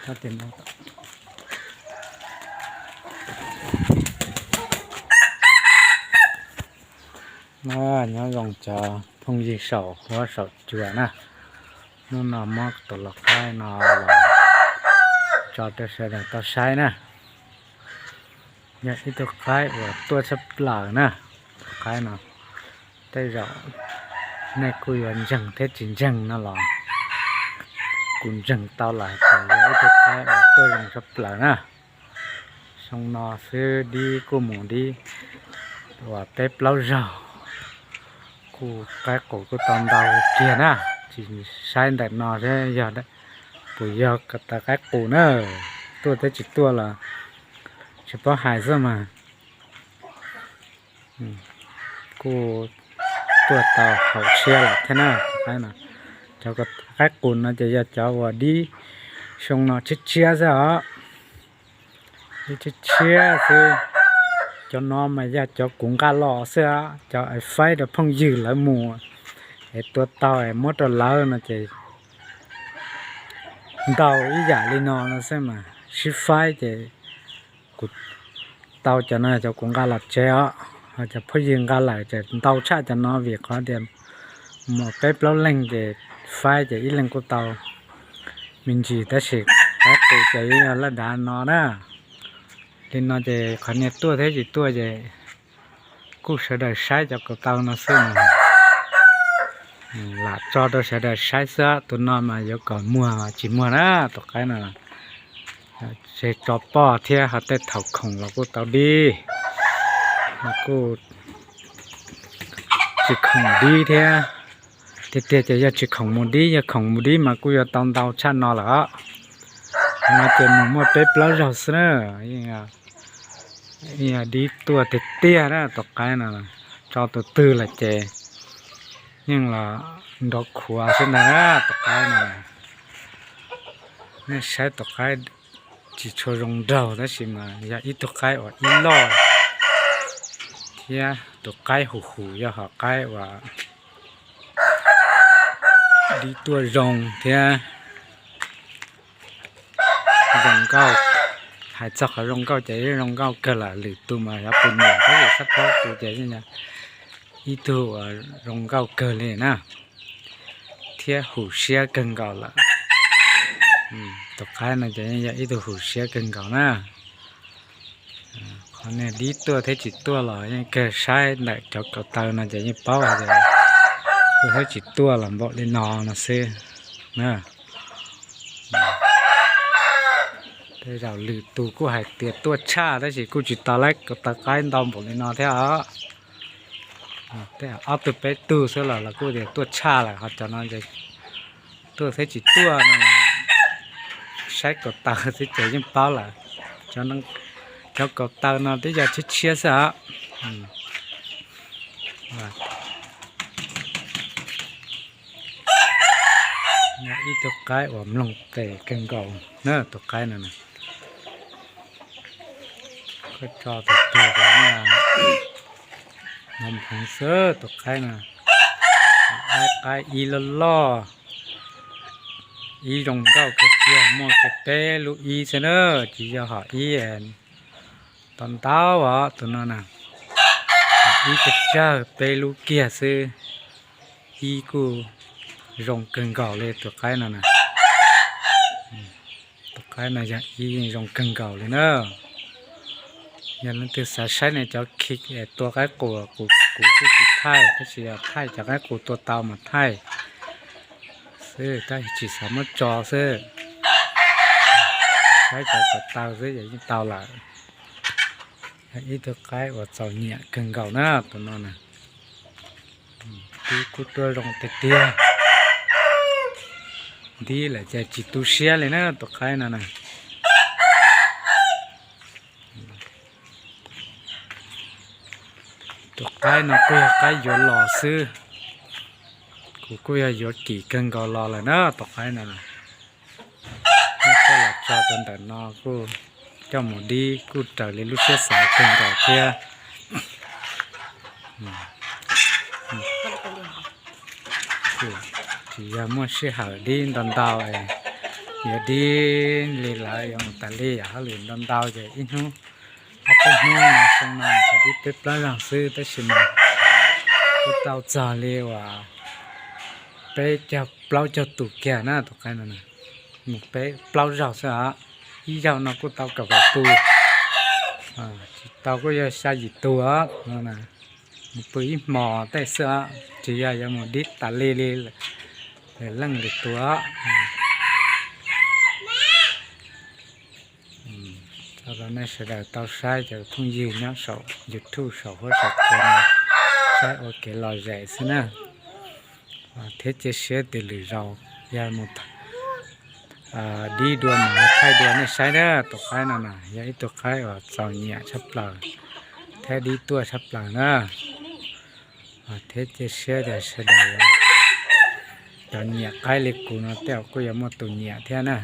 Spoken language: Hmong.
Nyob zoo cov phooj ywg saum huab saum cua na, hnub no muab tus lau qaib no los tso rau sawv daws tau saib na. Yog ib tug qaib uas tuaj tshaj plaws na, tus qaib no. Tej zaum nej kuj yuav ntseeg thiab tsis ntseeg no los kuv ntseeg tau lawm tias yog ib tug qaib uas tuaj zoo tshaj plaws na. Xyoo no xwb dib kuj mus dib uas peb plaub zaug, kuj qaib qus kuj tau ntau kiag na. Tsis saib ntawm no thiab yog puas yog ko taw qaib qus na, tuaj thiab tsis tuaj los tsis paub hais xwb mas. Kuj tuaj tau hauv siab lawm thiab na. Cov qaib qus no ces yog cov uas dib xyoo no tshiab tshiab xwb os, dib tshiab tshiab xwb. Cov no mas yog cov kuv nqa los xwb os, cov es faib rau phooj ywg lawv mus es tua tau es muab rau lawv no ces ntau ib yam li no no xwb mas sib faib ces kuv tau cov no cov kuv nqa los tsev os, ho cov phooj ywg nqa lawm ces ntau tshaj cov no vim qhov tias mus peb plaub leeg ces faib ces ib leeg kuj tau me ntsis tab sis qaib qus ces yog laj dav no na. Li no ces qhov niag tuaj thiab tsis tuaj ces kuj sawv daws saib cov kaus taw no xwb no. Lam tso rau sawv daws saib xwb, tus no mas yuav kom muag tsis muag na, tus qaib no. Tseg tso poj thiab ho tej thaum khoom los kuj tau dib, kuj tsis khoom dib thiab. Tiag tiag ces yog tsis khoom mus dib, yog khoom mus dib mas kuj yuav tau ntau tshaj no lawm os. No ces mus muaj peb plaub zaug xwb na, yeej yog dib tuaj tiag tiag na tus qaib no. Tso tus twg lawm ces yeej los nrov khuav xwb ntag na tus qaib no. Nej saib tus qaib tsis tshua zoo nraug tab sis mas yog ib tug qaib uas ib loj thiab tus qaib hum hum yog hom qaib uas dib tuaj zoo thiab zoo nkauj. Hais txog qhov zoo nkauj ces zoo nkauj kawg lawm, lwm tus mas xyov puas nyiam tab sis xab phob kuv ces yeej yog ib tug uas zoo nkauj kawg li na, thiab hum siab kawg nkaus lawm. Tus qaib no ces yeej yog ib tug hum siab kawg nkaus na. Qhov niag dib tuaj thiab tsis tuaj los yeej kawg saib ntawm cov kaus taw no ces yeej paub hais tias tuaj thiab tsis tuaj los npaum li no no xwb na. Tej zaum lwm tus kuj hais tias tuaj tshaj tab sis kuj tsis tau laib kaus taw qaib ntau npaum li no thiab os. Tej ob tug peb tug xwb los los kuj tias tuaj tshaj lawm, ho cov no tuaj thiab tsis tuaj no saib kaus taw xwb ces yeej paub lawm. Cov kaus taw no twb yog tshiab tshiab xwb os. Ib tug qaib uas mloog tes kawg nkaus na tus qaib no. Koj tso tus twg los no nphoov xwb tus qaib no. Qaib ib loj loj, ib zoo nkauj kawg kiag, muaj kiag peb lub ib xwb na, tsis yog hom ib ntau ntau os tus no na. Ib tsawg tsawg peb lub kiag xwb, ib kuj zoo kawg nkaus li tus qaib no na. Tus qaib no yog ib zoo kawg nkaus li na. Yog leej twg xav saib nej cov khi tua qaib qus, kuv kuv kuj tsis thaij tab sis yog thaij cov qaib qus tua tau mas thaij xwb, tab sis tsis xav muab tso xwb. Saib cov kaus taw xwb ces yeej tau lawm. Ib tug qaib uas txaus nyiam kawg nkaus na tus no na. Dib kuj tuaj zoo tiag tiag. Dib lawm ces tsis tu siab li na tus qaib no na. Tus qaib no kuj yog qaib yuav los xwb. Kuv kuj yog yuav kim kawg nkaus los lawm na tus qaib no. Muab coj los tso rau ntawm no kuj coj mus dib kuj raws li lub siab xav kawg nkaus thiab. Tsis yog muaj sij hawm dib ntau ntau es Yog dib li lawv yuav mus tas li yom, hauj lwm ntau ntau ces ib hnub ob peb hnub no xyoo no tsuas dib peb plaub zaug xwb, tab sis mas kuj tau txog li uas peb caug plaub caug tus kiag na tus qaib no. Mus peb plaub zaug xwb os, ib zaug no kuj tau kaum kaum tus, tsis tau kuj yog xya yim tus os no. Mus pw ib hmos tej xwb os, tsis yog yuav mus dib tas li li lawm leej lwm tus os. Thov nej sawv daws tau saib cov phooj ywg nyob saum YouTube saum huab saum cua no saib ua kev lom zem xwb na, thiab cia siab tias lwm zaus yog mus dib dua mas thaij dua nej saib na. Tus qaib no na yog ib tug qaib uas txaus nyiam tshaj plaws thiab dib tuaj tshaj plaws na. Thiab cia siab tias sawv daws cov nyiam qaib li kuv no tej zaum kuj yuav muaj tus nyiam thiab na.